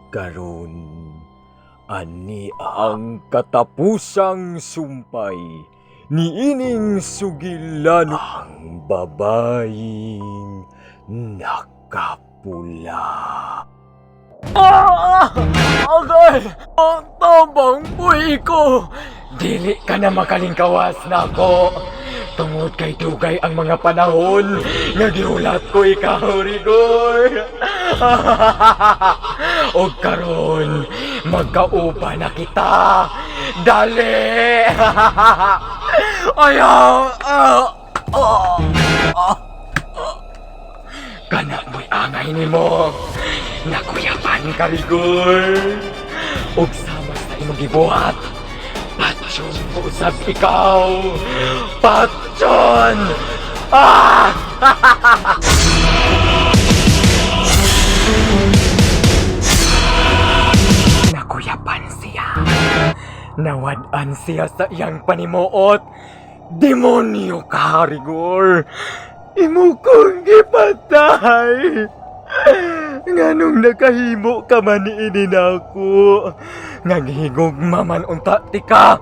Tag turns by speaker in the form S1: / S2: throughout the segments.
S1: Karon, ani ang katapusang sumpay niining sugilan, ang babaeng nakapula. Ah! Agay! Ang tabang buhi ko! Dili ka na makalingkawas na ako! Tungod kay dugay ang mga panahon nga gihulat ko ikaw, Rigor! Og karon, magkauban na kita! Dali! Ayaw! Ah! Ah! Ah! Kana mo'y angay nimo. Nakuyapan ka, Rigor. Ug sama sa imong gibuhat, patyon ko usab ikaw. Patyon! Ah! Nakuyapan siya. Nawad-an siya sa iyang panimuot. Demonyo ka, Rigor! Imo kong gipatay! Nganong nakahimo ka man niini nako? Naghigugma man unta ti ka!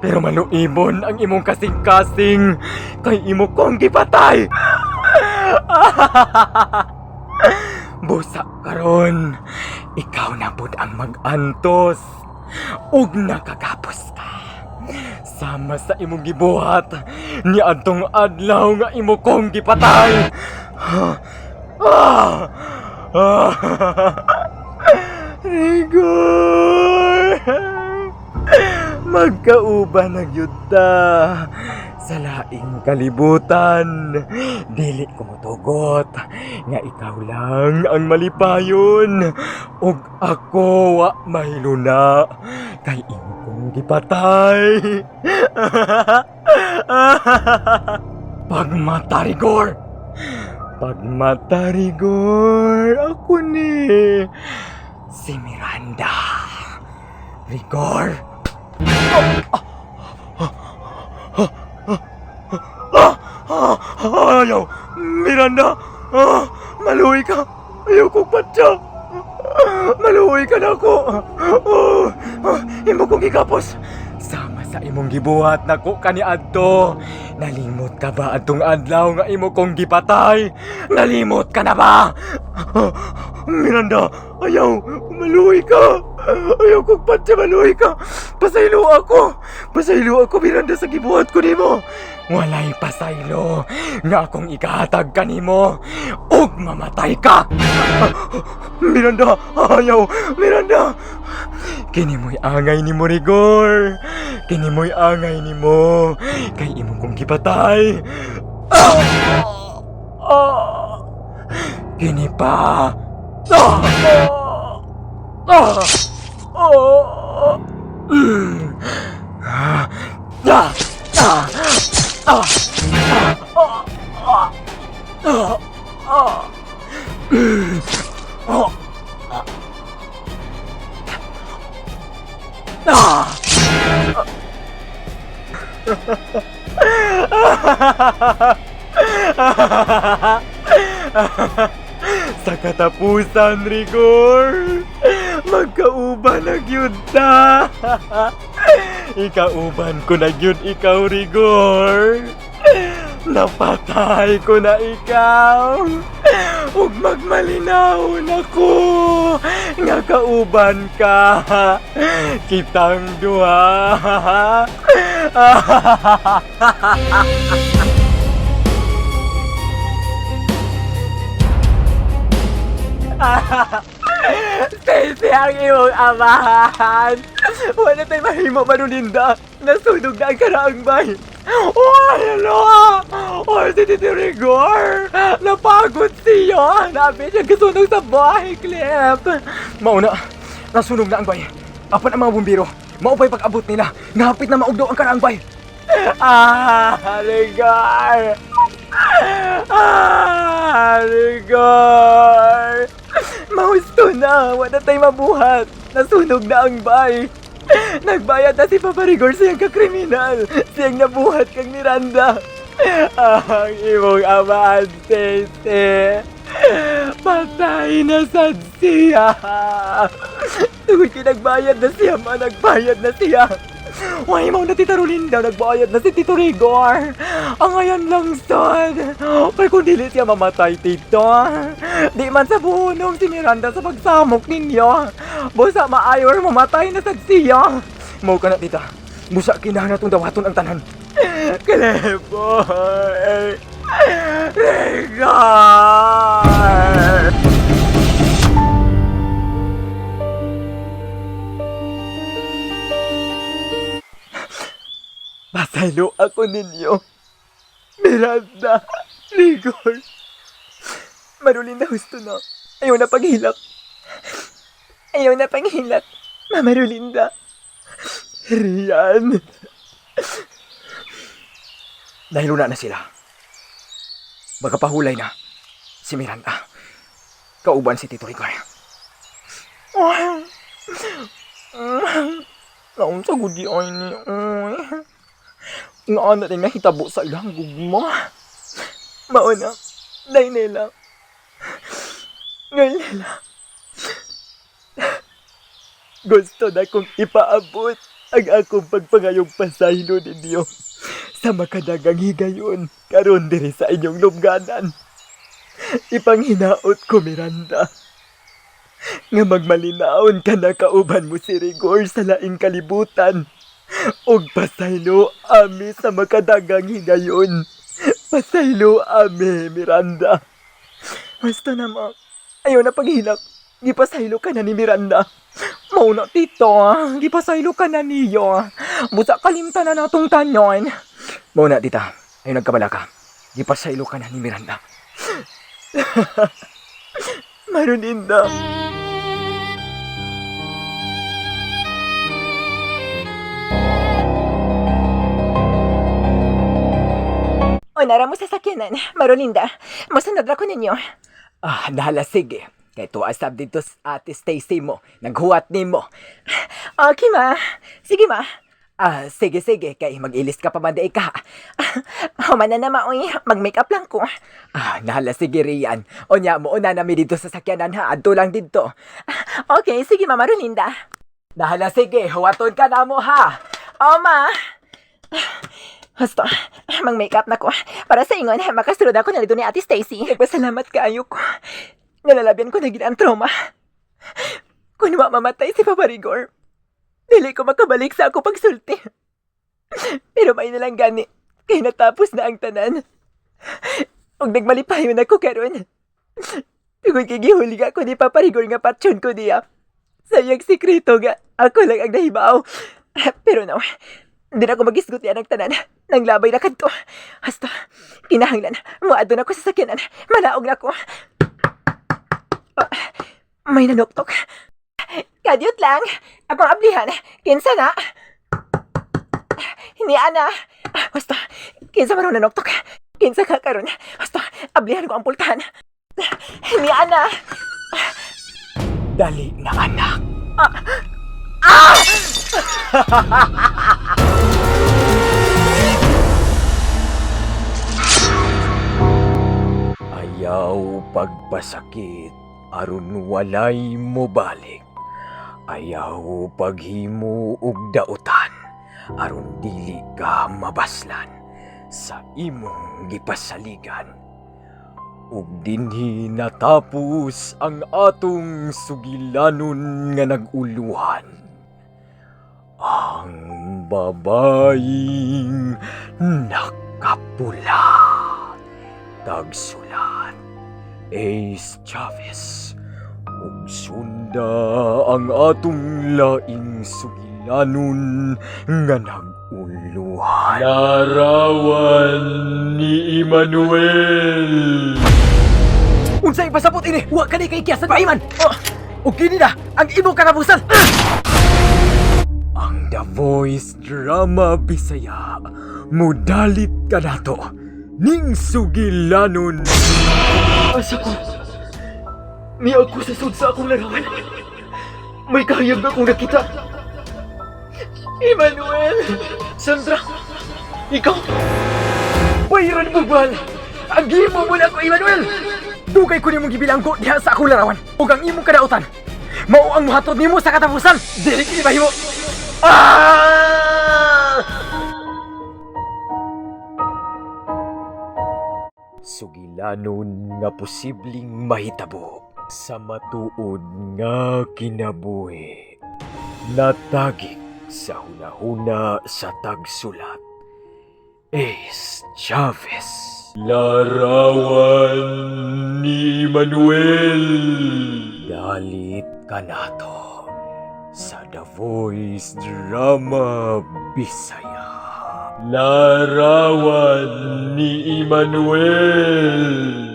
S1: Pero maluibon ang imong kasing-kasing kay imo kong gipatay! Busa karon, ikaw na pud ang mag-antos ug nakagapos ka. Sama sa imong gibuhat ni adtong adlaw nga imo kong gipatay. Ah! Ah! Rigor! Magkauban na gyud ta sa laing kalibutan. Dili ko motugot nga ikaw lang ang malipayon ug ako wa mahiluna kay imo kong gipatay. Pagmata, Rigor! Pagmata, Rigor! Ako ni si Miranda. Rigor! Ayaw! Miranda! Ah, maluoy ka! Ayaw kong patya! Maluoy ka na ako! Oh, ah, imo kong gikapos! Sama sa imong gibuhat nako kaniadto! Nalimot ka ba adtong adlaw nga imo kong gipatay? Nalimot ka na ba? Ah, Miranda! Ayaw! Maluoy ka! Ayaw kong patya! Maluoy ka! Pasaylo ako! Pasaylo ako, Miranda, sa gibuhat ko nimo! Walay pasaylo nga akong ikahatag kanimo ug mamatay ka. Miranda, ayaw, Miranda. Kini mo'y angay nimo, Rigor. Kini mo'y angay nimo kay imo kong gipatay. Ah! Ah! Kini pa. Ah! Ah! Ah! Mm. Ah! Ah! Ah! Ah! Ah! Ah! Ah! Ah! Mm. Ah! Ah! Sa katapusan, Rigor, magkauban na gyud ta. Ikauban ko na gyud ikaw, Rigor. Napatay ko na ikaw. Ug magmalinaw nako nga kauban ka. Kitang duha. Stacy ang imong amahan. Wala tayo mahimo, Manulinda. Nasunog na ang karaang bay. Oh, ano? Oh, si Tito Rigor. Napagod siya. Nabi siya kasunog sa bahay, Cliff. Mauna, nasunog na ang bay. Apan ang mga bumbiro. Maupay pag-abot nila. Ngapit na maugdaw ang karaang bay. Ah, Rigor! Ah, Rigor! Mahusto na! Wala tayo mabuhat! Nasunog na ang bay! Nagbayad na si Papa Rigor siyang kakriminal! Siyang nabuhat kang Miranda! Ang imong amahan, Stacy! Pa Patay na sad siya. Tungod kay nagbayad na siya, ma. Nagbayad na siya. Why mo na Tita Rolinda, nagbayad na si Tito Rigor. Ang ngayon lang, sad. Kay kung dili siya mamatay, Tito. Di man sa bunong si Miranda sa pagsamok ninyo. Busa maayo or mamatay na sad siya. Mo ka na, Tita. Busa kinahanglan natong dawaton ang tanan. Cleboy! Rigor! Pasaylo ako ninyo. Miranda, Rigor. Marulinda husto na. Ayaw na paghilak. Ayaw na paghilak. Mama Rulinda. Rian. Dahil una na sila. Baka pahulay na si Miranda. Kauban si Tito Rigor. Naunsa gud di ay ni oy. Nga na rin nahitabo sa ilang gugma. Mauna, day nila. Ngayon nila. Gusto na kong ipaabot ang akong pagpangayong pasaylo ninyo sa makadagang higayon karon diri sa inyong lubganan. Ipanghinaot ko, Miranda, nga magmalinaon ka na kauban mo si Rigor sa laing kalibutan. Ug pasaylo ami sa makadagang higayon. Pasaylo ami, Miranda. Basta na, ma. Ayaw na paghilak. Gipasaylo ka na ni Miranda. Mauna, tito. Gipasaylo ka na niyo. Busa kalimta na natong tanyon. Mauna, tita. Ayaw nagkabala ka. Gipasaylo ka na ni Miranda. Marulinda.
S2: Onara mo sa sakyanan, Marolinda. Mosunod ra ko ninyo.
S1: Ah, nahala, sige. Kay tuwa sab dito sa ate Stacy mo. Naghuwat nimo.
S2: Okay, ma. Sige, ma.
S1: Ah, sige, sige. Kay mag-ilis ka pa man di ka.
S2: Human na na, ma. Uy, mag-makeup lang ko.
S1: Ah, nahala, sige, Rian. Onya mo, una nami dito sa sakyanan ha. Adto lang dito.
S2: Okay, sige, ma, Marolinda.
S1: Nahala, sige. Huwaton ka na mo ha.
S2: O, ma. Husto, mag-makeup na ko. Para sa ingon, makasunod ako na dito ni Ate Stacy.
S1: Nagpasalamat kaayo ko. Nalalabyan ko na gid ang trauma. Kung wa mamatay si Papa Rigor, dili ko makabalik sa ako pagsulti. Pero may nalang gani, kay natapos na ang tanan. Ug nagmalipayon ako karon. Tungod kay gihuli ako ni Papa Rigor nga patsyon ko niya. Sayang sikreto nga, ako lang ang nahibaw. Pero no, hindi na ako magisgot niya ng tanan. Nang labay na kadto. Hasta, kinahanglan, muadto na ko sa sakyanan. Manaog na ko. Ah, may nanuktok.
S2: Kadyot lang. Akong ablihan. Kinsa na? Hindi, ana.
S1: Basta, kinsa man nanuktok. Kinsa ka karon. Basta, ablihan ko ang pultahan.
S2: Hindi, ana.
S1: Dali na anak. Ayaw pagpasakit aron walay mobalik. Ayaw paghimo og dautan aron dili ka mabaslan sa imong gipasaligan. Ug dinhi natapos ang atong sugilanon nga nag-uluhan. Ang babaeng nakapula. Tagsulat, Ace Chavez. Ug sunda ang atong laing sugilanon nga nag-uluhan. Larawan ni Emmanuel. Unsay pasabot ini? Wa kani kay kiyasan paiman. Oh, ug kini na ang imong katapusan. Ang The Voice Drama Bisaya mudalit kanato ning sugilanon. Asa ko? Ni ako sa sud sa akong larawan. May kahayag akong nakita. Emmanuel! Sandra! Ikaw! Bayran mo, Bal! Ang gimo mo na ako, Emmanuel! Dugay Dugay ko nimong gibilanggo diha sa akong larawan. Ug ang imong kadautan mao ang muhatod nimo sa katapusan. Dili kini mahimo. Ah! Sugilanon nga posibleng mahitabo sa matuod nga kinabuhi. Natagik sa hunahuna sa tagsulat. Ace Chavez. Larawan ni Manuel. Dalit kanato sa The Voice Drama Bisaya. Larawan ni Emmanuel.